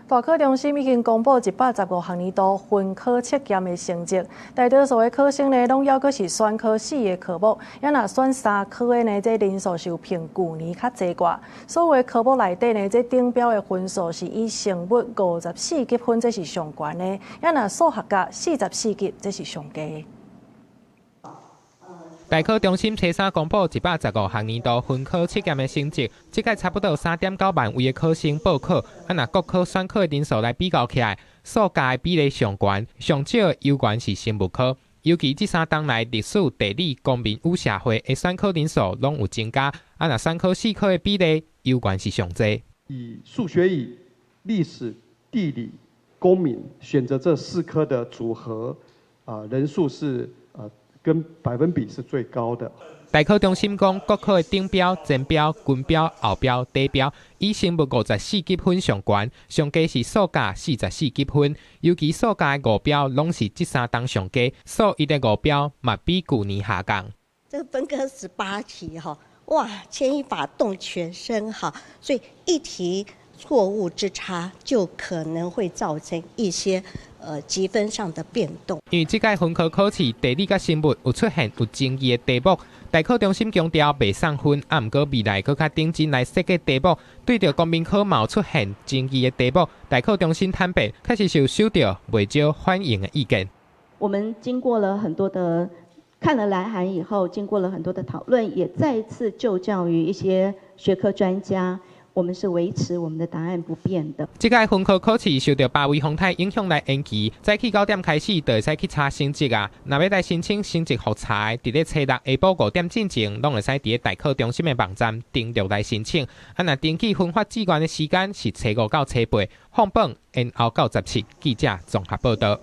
大考中心已經公布115學年度分科測驗的成績，大多數的考生呢，攏猶閣是選考四个科目，啊若選三科的呢，這人數是有比舊年較濟寡。所有的科目內底呢，這頂標的分數是以生物54級分，這是上懸的；啊若數學甲44級，這是上低。大考中心初三公布115學年度分科測驗的成績，這屆差不多3.9萬位的考生報考，啊若各科選考的人數來比較起來，數甲的比例上懸，上少的猶原是生物科。尤其這三冬來，歷史、地理、公民與社會的選考人數攏有增加，啊若選考四科的比例猶原是上濟。以數學乙、歷史、地理、公民選擇這四科的組合，啊人數是跟百分比是最高的。大考中心講，各科的頂標、前標、均標、後標、底標，以生物54級分上懸，上低是數甲44級分。尤其數甲的五標攏是這三冬上低，數一的五標嘛比舊年下降。這個分科18題哈，哇，牽一髮動全身哈，所以一題錯誤之差就可能會造成一些積分上的變動。因為這屆分科考試地理佮生物有出現有爭議的題目，大考中心強調袂送分，啊，毋過未來閣較認真來設計題目。對著公民科嘛有出現爭議的題目，大考中心坦白，確實是有收到袂少反映的意見。我們經過了很多的看了來函以後，經過了很多的討論，也再次就教於一些學科專家。我們是維持我們的答案不變的。這屆分科考試受到八維風台影響來延期，早起9點開始就會使去查成績啊。若欲來申請成績複查，佇咧初六下晡5點進前，攏會使佇咧大考中心的網站登錄來申請。啊，若登記分發志願的時間是初五到初八，放榜延後到17。記者綜合報道。